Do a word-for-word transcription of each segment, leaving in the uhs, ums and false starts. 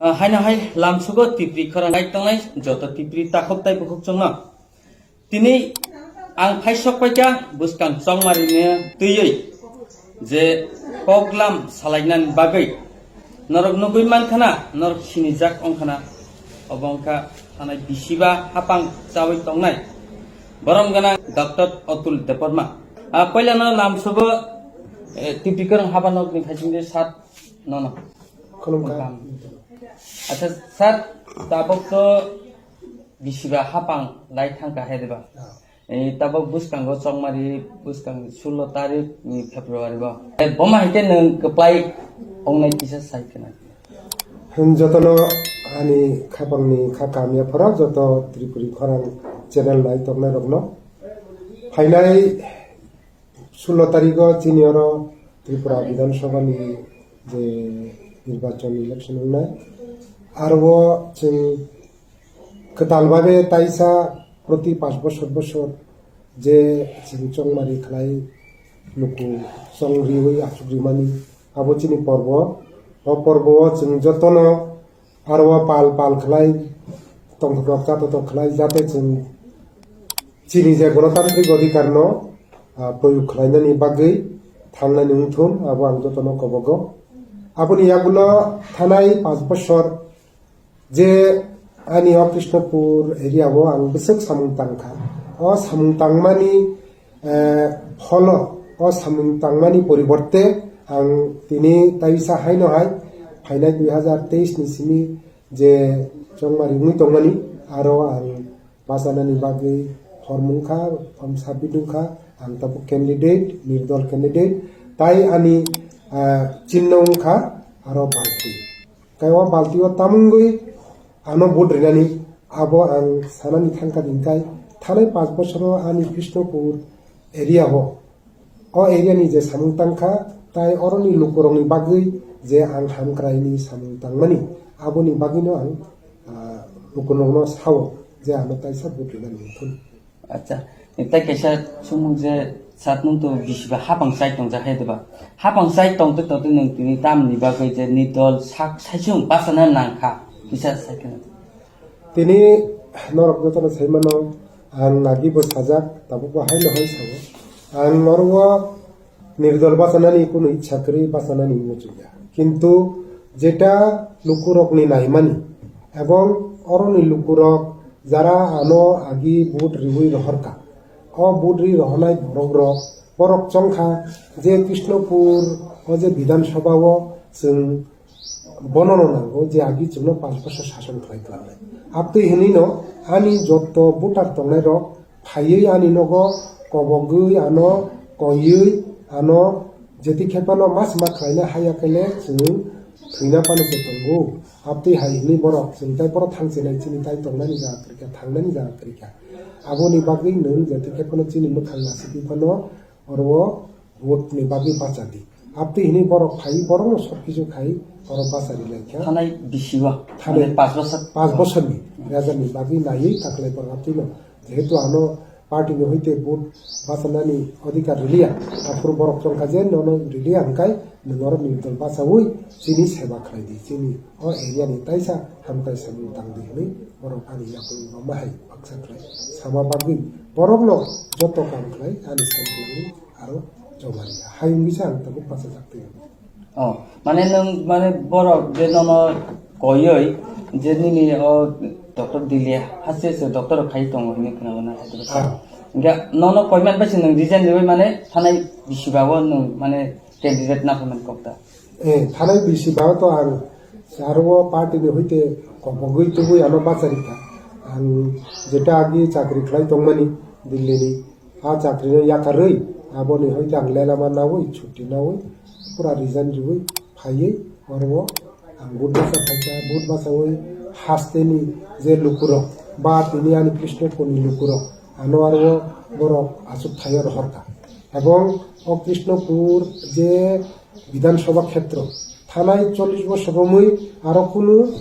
Ah, haino hai lamsugo Tipri khorang nai tongnai joto Tipri takhuk tai bukhuk chwngno. Tini ang phaisok paikha bwskang chongmari ni twiwi je koklam salainani bagwi norok nugwi mankhana, norok sinijak wngkhana, obo wngkha thanai bisiba hapang chawi tongnai borom gwnang Doctor Atul Debbarma. Ah, puilano lamsugo, eh, Tipri khorang haba nokni phaisingde sat nono. Khulumkha. Acha sat, tabok to bisiba hapang lai thangkha hai diba? Ah. Eh, tabok bwskango chongmari bwskang sullo tarik ni February bo. Eh, boma hai khe nwng kwplai ongnai kisa sai khna. Hwn jotono ani khapangni kha kamya phoro joto Tripuri khorang channel nai tongnai rokno. Phainai sullo tarigo chini oro Tripura Bidhan Sabha ni je nirbachon election wngnai, aro chwng kwtal babe taisa proti panch bosor bosor je chwng chongmari khlai luku chong riwi achuk rimani abo chini porbo. O porbo o chwng jotono aro o pal pal khlai tongthok rok chato tok khlai jate chwng chini je gonotantrik odhikar no, ah, proyog khlainani bagwi thangnani wngthun abo ang jotono kobogo. Aboni yagulo thanai panch bosor je ani o Krishnapur area o ang bwswk samung tangkha. O samung tangmani, eh, pholo, o samung tangmani poriborte ang tini taisa haino hai phainai dui hazar teis ni simi je chongmari wngwi tongmani, aro ang bachanani bagwi form wngkha, form submit wngkha, ang tabuk candidate, nirdol candidate, tai ani, ah, chinno wngkha aro balti. Kaiwa balti o tamungwi ano vote rinani abo ang sanani thangkha, hinkai thanai panch bosoro ani Krishnapur area o, o area ni je samung tangkha, tai oroni lukurokni bagwi je ang hamkraini samung tangmani, aboni bagwino ang, ah, lukurokno sao je ano taisa vote rinani wngthun. Acha, tei kaisa sumung je satnung to bisiba hapang chai tongjak hai diba? Hapang chai tongtwi tongtwi nwng tini tamni bagwi je nirdol sak saichung bachana nangkha, kisa sai kheno. Tini norok jotono sai mano, ang nagibo sajak, tabukbo haino hai sao. Ang norok nirdol bachanani kunu ichha kwrwi bachanani muchungya. Kintu jeta lukurokni naimani ebong oroni lukurok jara ano agi vote riwi rohorkha, o vote ri rohornai borokrok, borok chongkha je Krishnapur o je Bidhan Sabha o chwng bonono nango je agi chwngno panch bosor sason khlai klangnai. Abtwi hinwino ani jotto voter tongnairok phaiwi ani nogo kobogwi ano koiwi ano jeti khe phano ma sima khlaina haya khe le chwng thwina phano se tongo. Abtwi hai hinwi borok chwng tai borok thang chenai chini tai tongnani jaga kwrwikha, thangnani jaga kwrwikha. Aboni bagwi nwng jeti khe phano chini mwkhang nasikwi phano oro o vote ni bagwi bacha di. Abtwi hinwi borok phai, borokno sob kisu khai oro bacha ri lai kha. Thanai bisi o, thanai mane panch bosor. Panch bosorni rajarni bagwi naiwi taklai borok abtwino. Jehetu ano party ni hoite vote bachanani odhikar riliya, aphuru borok chongkha je nono riliya hwnkhe nwng oro nirdol bachaui chini seba khlai di, chini o area ni taisa hamkrai samung tang di hinwi borok ani yakung rok ma hai baksa khlai sama bagwi borokno joto kam khlai ani sai khlai aro joma ri hai wngwi se ang tabuk bachajak twi. Oh, mane nwng mane borok je nono koyoi je nini o doctor Delhi haste se doctor khai tongo hinwi khwnao na hai. Ah. Hingke nono koiman bai se nwng resign riwi mane thanai bisiba o nwng mane candidate na phaimani kok ta. Eh, thanai bisiba o to ang aro o party ni hoite kobogwi tubui ano bacharikha. Ang jeta agi chakri khlai tongmani Delhi ni. A chakri no yakarwi, aboni hoite ang lelama naui, chutti naui, pura resign riui, phaiwi, oro ang vote bacha phaikha, vote bachaui hasteni je lukurok, ba tini ani Krishnapurni lukurok, ano aro borok achuk thaio rohorkha. Ebong o Krishnapur je Bidhan Sabha khetro, thanai chollish bosor romwi aro kunu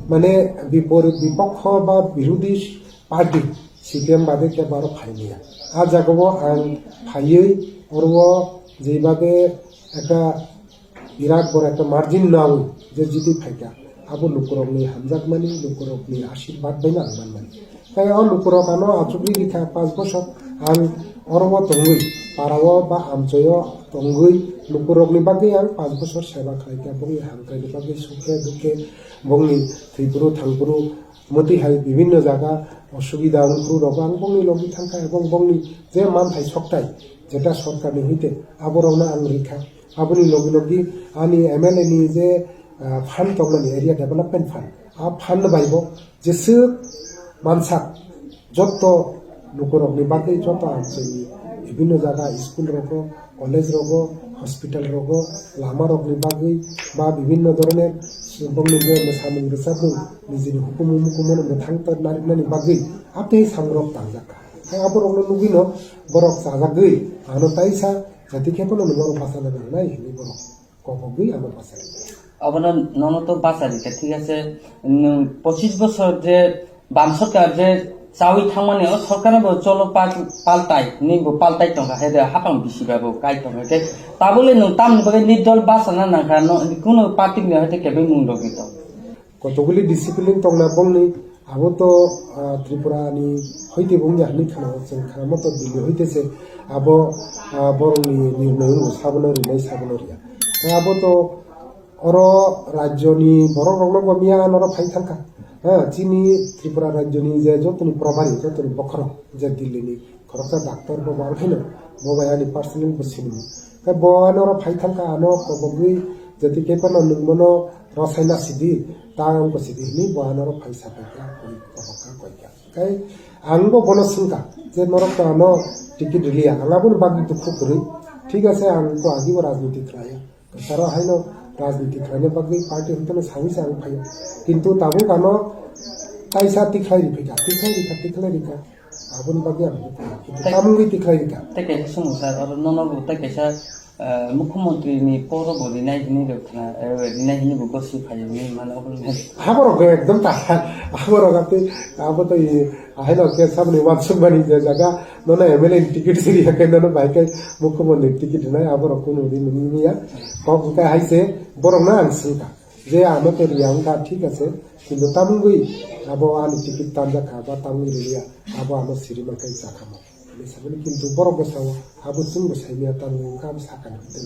mane bipor-, bipokho ba birodhi party, C P M bade kebo aro phailiya. A jagao ang phaiwi oro jebade ekta birat boro ekta margin naui je jiti phaikha. Abo lukurokni hamjakmani, lukurokni ashirbad baino ang manmani. Tei o lukurok ano achugwi rikha panch bosor, ang oro o tongwi, para o ba amchoi o tongwi, lukurokni bagwi ang panch bosor seba khlaikha, bongni hamkraini bagwi sukhe dukhe, bongni thwipru thangpru, mwtwi hai bibinno jaga osubida wngphuru rogo ang bongni logi thangkha, ebong bongni je manthai sokthai, jeta sorkarni hoite aborokno ang rikha. Aboni logi logi ani M L A ni je, ah, fund tongmani, area development fund, a fund bai bo jeswk mansak jotto lukurokni bagwi, jotto amchini bibinno jaga school rogo, college rogo, hospital rogo, lama rokni bagwi ba bibinno dhoroner bongni je mwsamung rwchapmung nijini hukumu mukumu no mwthang nariknani bagwi atwi samrok tangjak kha. Hai aborokno nugwino borok chajagwi ano taisa jati khe phano nungno bachana nangnai hinwi borok kobogwi ano bachari. Obono nono to bachari kha, thik ase, nwng pochis bosor je bam sorkar je chawi thangmani, o sorkarni bo cholo pal-, paltai, hinwi bo paltai tongkha, hai de hapang bisi ba bo kai tongkha khe, tabole nwng tamni bagwi nirdol bachana nangkha, no, kuno party ni hai de kebeng mung rogwi tong. Kotokguli discipline tongna bongni, abo to, ah, Tripura ni hoite bongya hinwi khana, chwng khana moto Delhi hoite se abo, ah, borokni nirnoy rwgo sabono rinai sabono riya. Tei abo to oro rajyoni borok rokno bo miya noro phai thangkha. Ha, chini Tripura rajyoni je jotoni probari, jotoni bokhorok je Delhi ni khoroksa doctor bo wng khaino, bo bai ani personal bo sinimo. Khe bo ano oro phai thangkha, ano kobogwi jati khe phano nwng bono rwsaina sidi, ta wngkha sidi hinwi bo ano oro phai sapai kha, koi kobok kha, koi kha. Khe ang bo bono swngkha je norok to ano ticket rwliya, ang aboni bagwi dukhu kwrwi. Thik ase, ang to agibo rajniti khlaiya. Kwcharo haino rajniti khlaina bagwi party hwnkheno sawi se ang phaio. Kintu tabuk ano kaisa tikhlai riphaikha, tikhlai rikha, tikhlai rikha. Aboni bagwi ang hwnkheno. Kintu tei tamungwi tikhlai rikha. Tei kaisa swngmung sir, oro nono bo tei kaisa, eh, mukhyamantri ni poro bo rinai hinwi rok khna, eh, rinai hinwi bo gosi phaio hinwi mano obo le. Haborok ekdom ta, haborok ati, abo to i, haino khe saboni wansukmani je jaga, nono M L A ni ticket siri ya khe nono bai khe mukhyamantri ticket rinai, aborok kunu ri nini ya. Kok hwnkhe hai se borokno ang swngkha je ano to riya wngkha, thik ase, kintu tamungwi abo ani ticket tanjak kha ba tamungwi riliya, abo ano siri mankha chakhamo. Ani saboni kintu borok bwsao abo chwngbo saimanya tamungwi wngkha, abo sakani hwnkhe.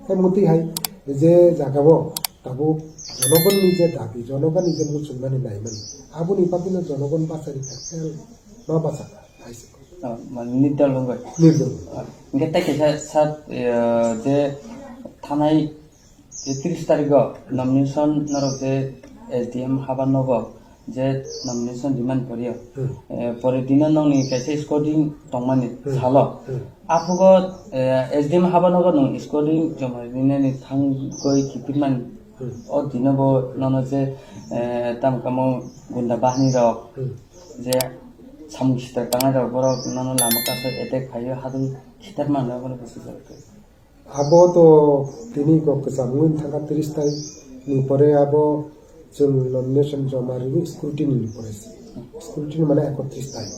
Tei mwtwi hai je jagao tabuk jonogonni je dabi, jonogonni je muchungmani naimani, aboni bagwino jonogon bachari kha, ma bachakha, hai se. Ah, mane nirdol wngwi. Nirdol. Ah, hwnkhe tei kaisa sir, eh, je thanai je tris tarigo nomination norok je S D M haba nogo je nomination demand koriyo. Hmm. Eh, pore dino nongni kaisa scouting tongmani Hmm. salo. Hmm. Aphugo, eh, S D M haba nogo nong scouting joma rinani thangwi khitimani. Hmm. O dino bo nono je, eh, tamkamo gunda bahini rok Hmm. je samung sitar tangnai rok borok nono lama kaso attack khaio, hadung khitar mano bono bwsajak. Abo to tini kok kwcham wngwi thangkha tris tarik ni pore abo chwng nomination joma rwgwi scrutiny ni pore se. Scrutiny mane ekotris tarik.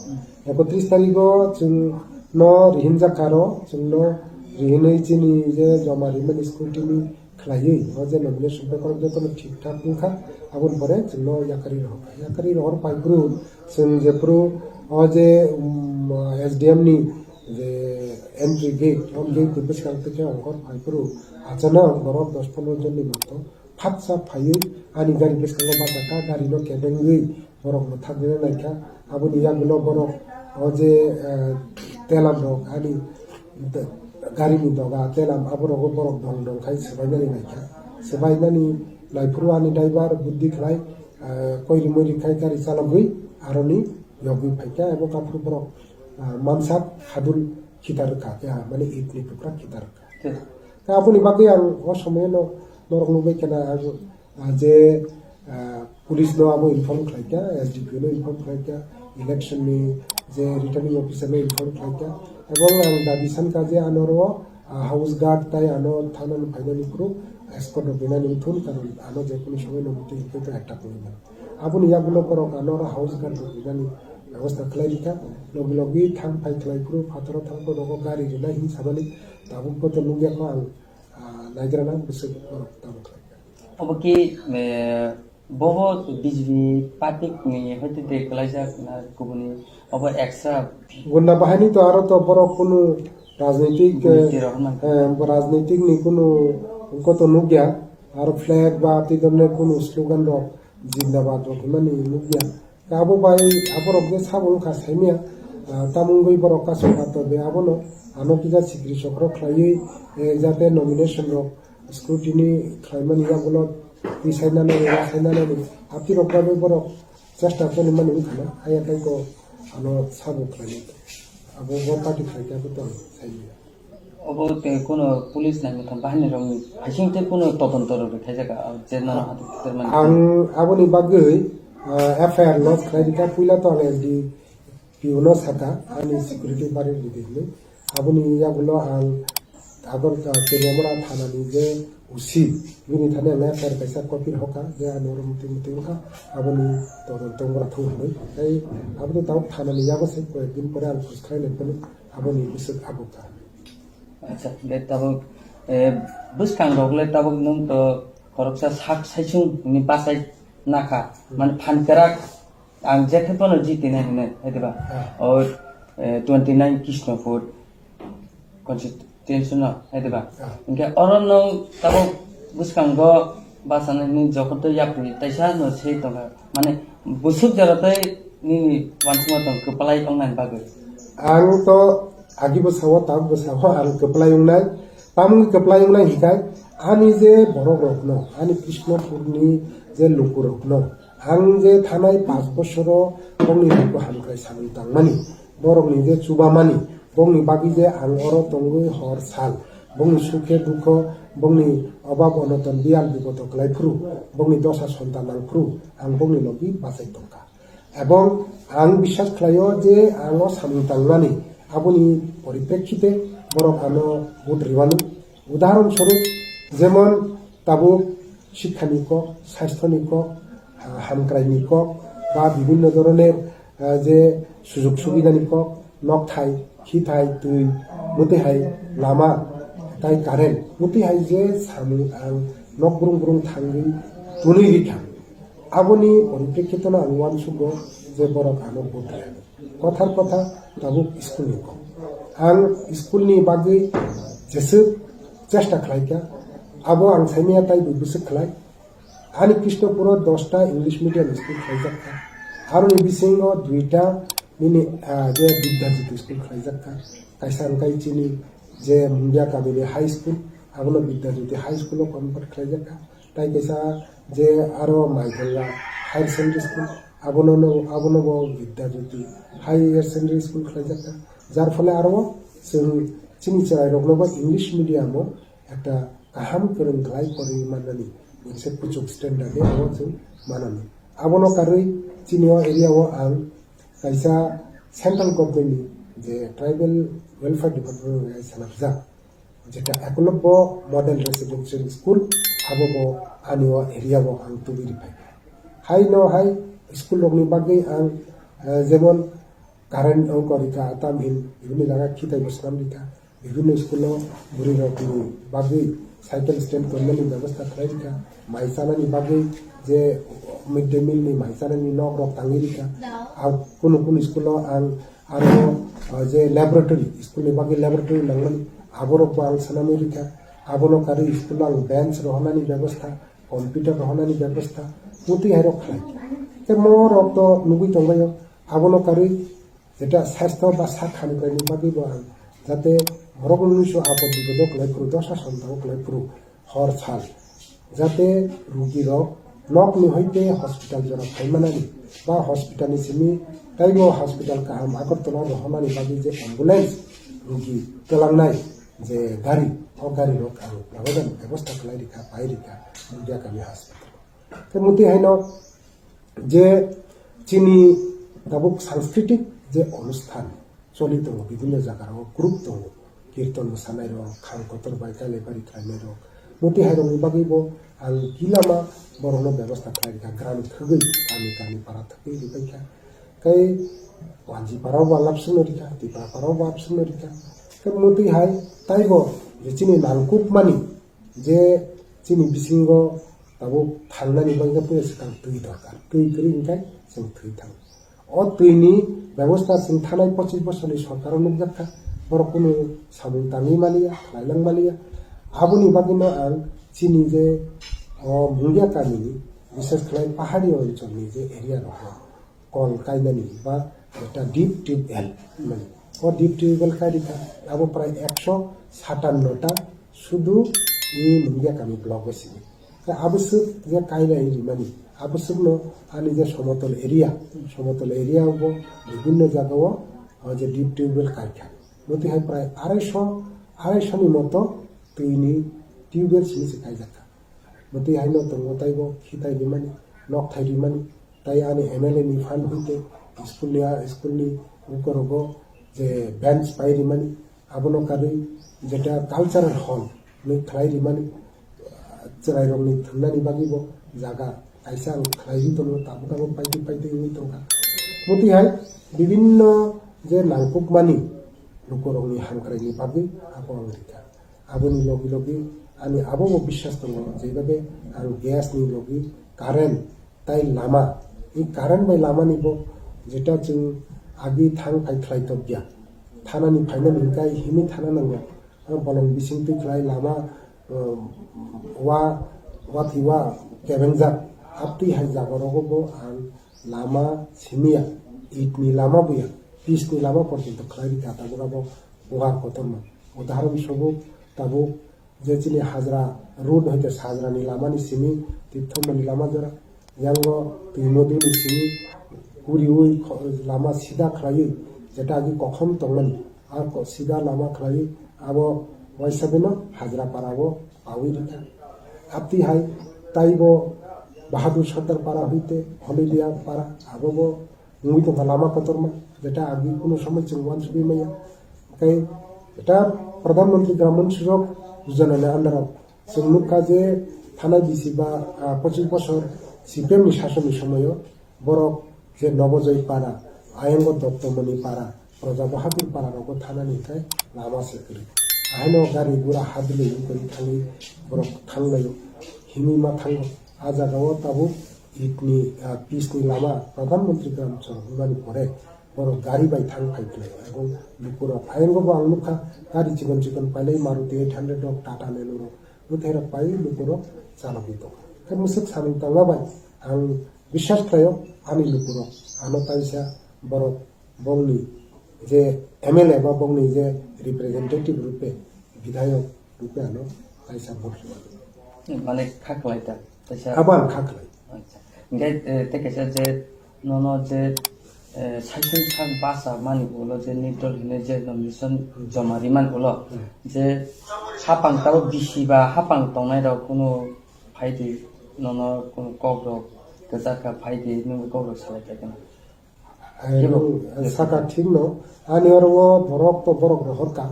Ekotris tarigo chwng no rihinjak kha aro chwng no rihinwi chini je joma rimani scrutiny khlaiwi o je nomination paper jotono thik thak wngkha aboni pore chwng no yakarwi rohor kha. Yakarwi rohor phaiphuru chwng jephuru o je, um, S D M ni je entry gate, o gate ni bwskang tei khe ongkhor phaiphuru achano borok dos pondro jonni moto phatsa phaiwi ani gari bwskango bachakha, gari no kebengwi borok mwthangwi naikha. Aboni yagulo borok o je, eh, telam rok ani d-, gari ni doga telam abo rogo borok dong dong khai swbainani naikha. Swbainani naiphuru ani driver buddhi khlai, eh, koiri moiri khai gari chalogwi aroni yogwi phaikha, abo kaphuru borok, ah, mansak hadul khitar rwkha, keha mane it ni tukra khitar rwkha. Hmm. Khe aboni bagwi ang o somoyano norok nugwi kheno ang, ah, je, ah, police no abo inform khlaikha, S D P O no inform khlaikha, election ni je returning officer no inform khlaikha, ebong ang dabi sankha je ano oro, ah, house guard tai ano thana ni phainani phuru escort rok rinani wngthun, karon ano je kunu somoi no muitu hinkhai to attack wngwi mano. Aboni yagulo borok ano oro house guard rok rinani bebosta khlai rikha. Logi logi thang phai khlai phuru phataro thang phuru nogo gari rinai hin samani tabuk bo to nukya kho ang, ah, naigrana bwswk borok tamo khlai kha. Obo ki, eh, Bobo B J P party ni hoite de klaijak na kubuni obo extra Gunda bahai ni to aro to borok kunu rajnitik, Gunda eh, tirok na. Eh, rajnitik ni kunu koto nukya, aro flag ba tei dorne kunu slogan rok, zindabad rok himani nukya. Abo bai aborok je sabo wngkha saimanya, ah, tamo wngwi borok kasu phato de abono ano kisa sikri sokro khlaiwi, eh, jate nomination rok scrutiny khlaimani yagulo twi saina nani, wa saina nani, aphi rok bagwi borok chesta choli mani wngkha na, haya tei ko ano sabo khlainai. Abo bo party khlai khe abo to saimanya. Obo tei kuno police nai mutham bahaini rokni haising tei kuno todonto rok khaijak, ah, je nono hati kutermani. Ang aboni bagwi, ah, F I R lodge khlai rikha, puila to ang S D P O no sakha, ani security bari ridi hinwi. Aboni yagulo ang Agartala Teliamura thanani je O C, bini thani ang F I R kaisa copy rwkha, je ani oro muti muti wngkha, aboni todonto wngkha thung hinwi. Tei aboni tabuk thanani yago se koyek din pore ang khus khlai nai phano aboni bwswk abo kha. Acha, de tabuk, eh, bwskang rok le tabuk nwng to khoroksa sak saichung ni bachai nakha. Hmm. Mane phan kwrak ang je khe bono jiti nai hinwi, hai diba? Ah. O, eh, twenty nine Krishnapur constituency no, hai diba? Ah. Hinkhe oro nwng tabuk bwskango bachana hinwi jokhor to yapri taisa no sei tongkha. Mane bwswk jora tei nini uansukma tong kwplai tongnani bagwi. Ang to agi bwsao, tabuk bwsao ang kwplai wngnai. Tamoni kwplai wngnai hikai ani je borok rokno, ani Krishnapurni je lukurokno, ang je thanai panch bosoro bongni luku hamkrai samung tangmani, borokni je chubamani, bongni bagwi je ang oro tongwi hor sal, bongni sukhe dukho, bongni obab onoton biyal bibodo kwlai phuru, bongni dosa sonta nang phuru, ang bongni logi bachai tongkha. Ebong ang biswas khlaio je ang o samung tangmani aboni poriprekkhite borok ano vote riwano. Udahoron swarup, jemon tabuk sikhani kok, sasthoni kok, ha-, hamkraini kok, ba bibhinno dhoroner, ah, je sujog subidani kok, nokthai, khithai, twi, mwtwi hai lama, tai current, mwtwi hai je samung ang nok brung brung thangwi twnwi rikha. Aboni poriprekkhitono ang uansugo je borok ano vote rwya. Kothar kotha tabuk school ni kok. Ang school ni bagwi jeswk chesta khlaikha, abo ang saimanya tai bwswk khlai. Ani Krishnapuro dosta English medium school khlaijak kha. Aroni bisingo duita nini, ah, je Vidyajyoti school khlaijak kha. Kaisa wngkha chini je Mundia Kamini High School, abono Vidyajyoti High School o convert khlaijak kha. Tai kaisa je aro Maiganga Higher Secondary School, abono no, abono bo Vidyajyoti Higher Secondary School khlaijak kha. Jar phole aro chwng chini chwrairokno bo English medium o ekta kaham kwrwng kwlai kwrwi mannani moise kuchuk standard ni abo chwng mananw. Abono karwi chini o area o ang kaisa central government ni je tribal welfare department bai sanapjak, jeta Ekolobbo Model Residential School, abo bo ani o area o ang tubui riphaikha. Haino hai school rokni bagwi ang, eh, jemon current ongkha rikha, tamhin bibhinno jaga khitai bo swnam rikha. Bibhinno school o bwrwi rokni bagwi cycle stand tongnani bebostha khlai rikha, mai chanani bagwi je mid day meal ni mai chanani nok rok tangwi rikha. Kunu kunu school o ang aro, ah, je laboratory, school ni bagwi laboratory nangmani, aborok bo ang swnamwi rikha. Abono karwi school o ang bench rohornani bebostha, computer rohornani bebostha, mutwi hairok khlai. Tei morok to nugwi tongbaio, abono karwi jeta sastho ba sak hamkraini bagwi bo ang jate borok mungso apot bipodo kwlai phuru, dosa sontago kwlai phuru, hor sal jate rugirok nokni hoite hospital jora phaimanani ba hospital ni simi taibo hospital kaham Agartala rohornani bagwi je ambulance rugi twlangnai je gari, o gari rok ang labadan bebosta khlai rikha, pai rikha, Mundia Kami hospital. Tei mutwi haino je chini tabuk sanskriti je onusthan choli tongo, bibhinno jaga rok group tongo, kirton mwsanai rok, khang kotor bai kale bari khlainai rok, mutwi hai rokni bagwi bo ang gilama borokno bebostha khlai rikha, gram thwgwi, kami kami para thwgwi ribaikha. Tei wanji para o bo alap swngno rikha, tipra para o bo alap swngno rikha. Tei mutwi hai taibo je chini nangkukmani je chini bisingo Tabuk thangnani bagwi puila swkang twi dorkar. Twi kwrwi hwnkhe chwng thwi thango. O twini bebosta chwng thanai pochis bosorni sorkaro nukjakha. Borok kunu samung tangwi maliya, khlailang maliya. Aboni bagwino ang chini je o Mungia kamini, bishes khlai pahari oncholni je area rogo kol kainani ba ekta deep tubewell hinmani. O deep tubewell kairikha abo prai ekso satanno ta sudu ni Mungia kami block o simi. Khe abwswk je kainai rimani, abwswkno ani je somotol area, somotol area bo bibinno jagao o je deep tubewell kaikha. Motwi hai prai araiso, araiso ni moto twini tubewell simi se kaijakha. Motwi haino tongo taibo khitai rimani, nokthai rimani, tai ani M L A ni fund hoite school ni, school ni ukorogo je bench pai rimani, abono karwi jeta cultural hall ni khlai rimani, chwrairokni thwngnani bagwibo jaga kaisa ang khlaiwi tongo, tabuk tabuk paitwi paitwi wngwi tongkha. Motwi hai bibinno je nangkukmani lukurokni hamkraini bagwi abo ang rikha. Aboni logi logi ani abobo biswas tongo, jeba be ang gas ni logi current tai lama, i current bai lama ni bo jeta chwng agi thang phai khlai tokya, thana ni phaina ni hwnkhe himwi thana nango, ang bolong bising twi khlai lama, um, wa, watwi wa kebengjak, aptwi hai jaga rogo bo ang lama simiya, it ni lama buya, pitch ni lama porjonto khlai rikha, tabuk abo buhar kotorma. Udahoron swrwk tabuk je chini Hajra road hoite Hajra ni lama ni simi Tirthomani lama jora, yango Twimodu ni simi kuriwi kho-, lama sida khlaiwi jeta agi kokhom tongmani, a ko-, sida lama khlaiwi abo waisa beno Hajra para o pawi rikha. Aptwi hai taibo Bahadur Sardar para hoite Holidia para abo bo wngwi tongkha lama kotorma, jeta agi kunu somoi chwng uansugwi manya. Tei jeta Pradhan Mantri Gramin Sadak Yojana ni under o chwng nukha je thanai bisi ba, ah, pochis bosor C P M ni sasonni somoio borok je Nobojoy para, Ayango Dottomoni para, Praja Bahadur para rogo thanani hwnkhe lama se kwrwi. Ahaino gari gura hadlwi wngwi thangwi borok thanglaio, himwi ma thango. A jagao tabuk itni, ah, pitch ni lama Pradhan Mantri Gram Sadak hwnmani pore borok gari bai thang phai khlaio, ebong lukurok ayang bo ang nukha gari chikon chikon pailai Maruti eight hundred rok, Tata Nano rok, bwthairok pai lukurok chalogwi tongkha. Khe mwswk samung tangma bai ang biswas khlaio ani lukurok ano taisa borok bongni je M L A ba bongni je representative rupe, bidhayok rupe ano kaisa vote rwmani. Mane kha khlai ta, kaisa. Abo ang kha khlai. Acha. Hingke, eh, tei kaisa je nono je, eh, saichung sak basa mani ulo je nirtol hinui je nomination joma rimani ulo, hmm, je hapang tabo bisi ba hapang tongnai rok kunu phaidi nono kunu kok rok kwchak kha phaidi nungni kok rok salai kha kena. Ai, kebo, nung, eh, saka thik no, ani oro o borok to borok rohor ka,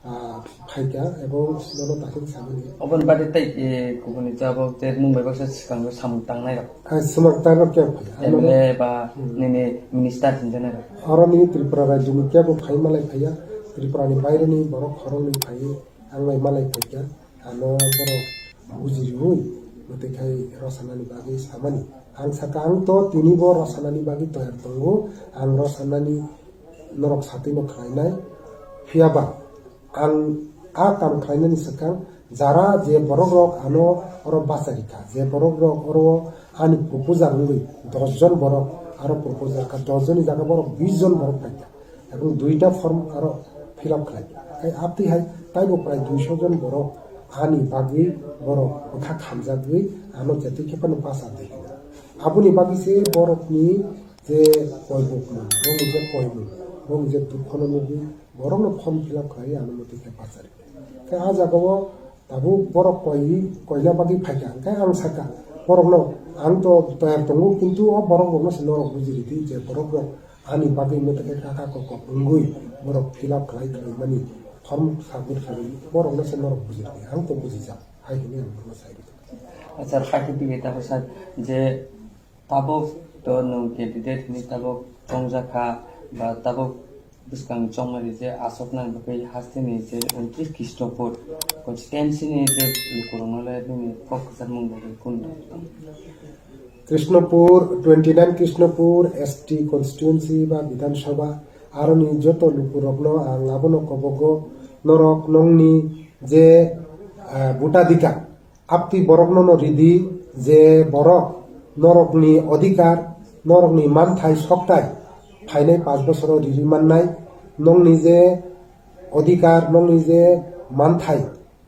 ah, phaikha, ebong nono dakhil samani. Oboni bade tei, eh, kubuni jabo je nung bai baksa swkang samung tangnai rok. Ai, swkang tangnai rok kebo phaiya. Ano M L A ba, hmm, nini minister hinjanai rok. Oro nini Tripura rajyoni kebo phai malai phaiya, Tripura ni baire ni borok khoroknwi phaiwi ang bai malai phaikha. Ano borok buji riui, mwtwi khai rw sanani bagwi samani. Ang saka, ang to tini bo rw sanani bagwi toyar tongo, ang rw sanani norok satwi no khlainai. Phiya ba ang a kam khlainani swkang jara je borok rok ano oro bachai kha, je borok rok oro ani proposal wngwi dos jon borok aro proposal kha, dos joni jaga borok bis jon borok phai kha. Ebong duita form aro fill up khlai. Hai aptwi hai taibo prai duiso jon borok ani bagwi borok bwkha khamjagwi ano je twi khe phano pass adi hino. Aboni bagwi se borokni je koi bukmung, borokni je koimung, borokni je dukhono nugwi borokno form fill up khlaiwi ano mwtwi khe pass ari. Khe a jagao tabuk borok koi, koina bagwi phaikha, hwnkhe ang sakha, borokno ang to toyar tongo, kintu o borok rokno se norok buji ridi je borok rok ani bagwi mwtwkhe kaka kokok wngwi borok fill up khlai khlai mani form submit khlai borokno se norok buji ridi, ang to bujijak, hai hwnwi ang bono sai ridi. Acha, kaki twi ta bwsa je tabuk to nwng candidate hinwi tabuk tongjakha ba tabuk Bwskang chongmani je aswknani bagwi hasteni je untris Krishnapur constituency ni je lukurokno le bini kok kwcharmung bagwi kunu tong. Krishnapur, twenty nine Krishnapur S T constituency ba Bidhan Sabha, aroni joto lukurokno ang abono kobogo, norok nongni je, ah, butadikar, aptwi borokno no ridi je borok norokni odhikar, norokni manthai soktai phainai panch bosoro riri mannai, nongni je odhikar, nongni je manthai,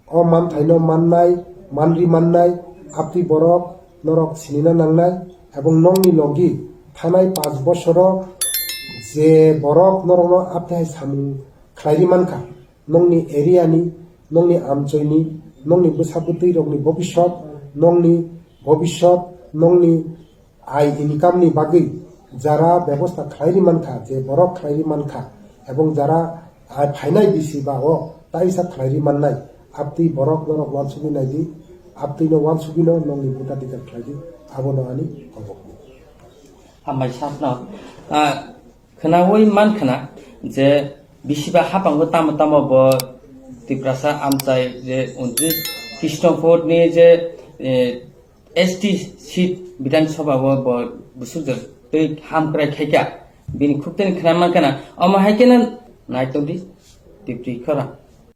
o manthaino mannai, manri mannai, aptwi borok norok sinina nangnai, ebong nongni logi thanai panch bosoro je borok norokno aptwi hai samung khlairi mankha, nongni area ni, nongni amchoini, nongni bwsa bwtwi rokni bobisot, nongni bobisot, nongni ai income ni bagwi jara bebosta khlairi mankha, je borok khlairi mankha, ebong jara ai phainai bisi ba o taisa khlairi mannai, aptwi borok norok wansugwi naidi, aptwino wansugwino nongni butadikar khlaidi, abono ani kobokni. Hambai sakno, ah, khwnaui mankhwna je bisiba hapango tamo tamo bo Tiprasa amchai je untris Krishnapur ni je, eh, S T seat Bidhan Sabha o bo busujak twi hamkrai khaikha, bini khukten khwna mankhwna. Omo hai kheno naitokdi Tipri khora.